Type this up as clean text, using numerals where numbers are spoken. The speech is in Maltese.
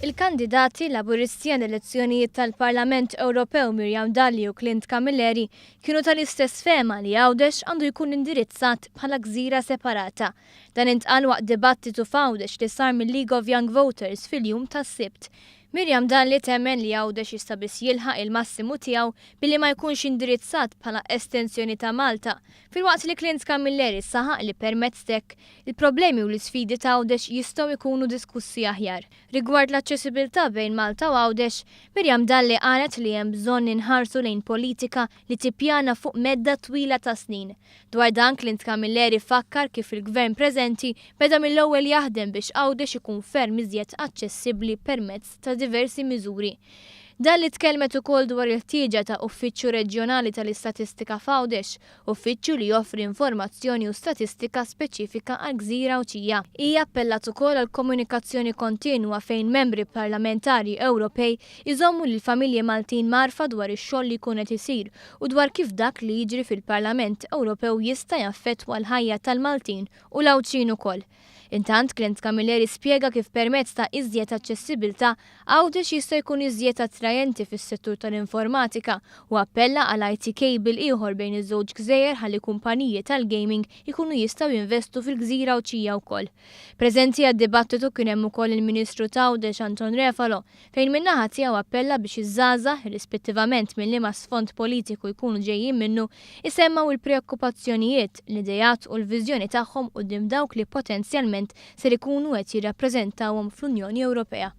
Il-kandidati Laburisti għall-elezzjonijiet tal-Parlament Ewropew Miriam Dalli u Clint Camilleri kienu tal-istess fehma li Għawdex għandu jkun indirizzat bħala gżira separata. Dan intqal waqt dibattitu f'Għawdex li sar mil-League of Young Voters fil-jum tas-Sibt. Miriam Dalli temmen li Għawdex jista' biss jilħaq il-massimu tiegħu billi ma jkunx indirizzat bħala estensjoni ta' Malta, filwaqt li Clint Camilleri saħaq li permezz t'hekk, il-problemi u l-isfidi t'Għawdex jistgħu jkunu diskussi aħjar. Rigward l-aċċessibilità bejn Malta u Għawdex, Miriam Dalli qalet li hemm bżonn inħarsu lejn politika li tippjana fuq medda twila ta' snin. Dwar dan Clint Camilleri fakkar kif il-Gvern preżenti beda mill-ewwel jaħdem biex Għawdex ikun ferm iżjed aċċessibbli permezz ta' diversi miżuri. Dalli tkellmet ukoll dwar il-ħtieġa ta' Uffiċċju Reġjonali tal-Istatistika f'Għawdex, uffiċċju li joffri informazzjoni u statistika speċifika għall-gżira Għawdxija. Hija appellat ukoll għal komunikazzjoni kontinwa fejn membri parlamentari Ewropej iżommu lill-familji Maltin mgħarrfa dwar ix-xogħol li jkun qed isir u dwar kif dak li jiġri fil-Parlament Ewropew jista' jaffettwa l-ħajja tal-Maltin u l-Għawdxin ukoll. Intant, Clint Camilleri spjega kif permezz ta' iżjed aċċessibilità, Għawdex jista' jkun iżjed attrajenti fis-settur tal-informatika u appella għal IT cable ieħor bejn iż-żewġ gżejjer ħalli kumpaniji tal-gaming ikunu jistgħu jinvestu fil-gżira Għawdxija wkoll. Preżenti għad-dibattitu kien hemm ukoll il-Ministru t'Għawdex Anton Refalo fejn min-naħa tiegħu appella biex iż-żgħażagħ, irrispettivament minn liema sfond politiku jkunu ġejjin minnu, isemmgħu l-preokkupazzjonijiet, l-ideat u l-viżjoni tagħhom quddiem dawk li potenzjalment ser ikunu qed jirrappreżentawhom fl-Unjoni Ewropea.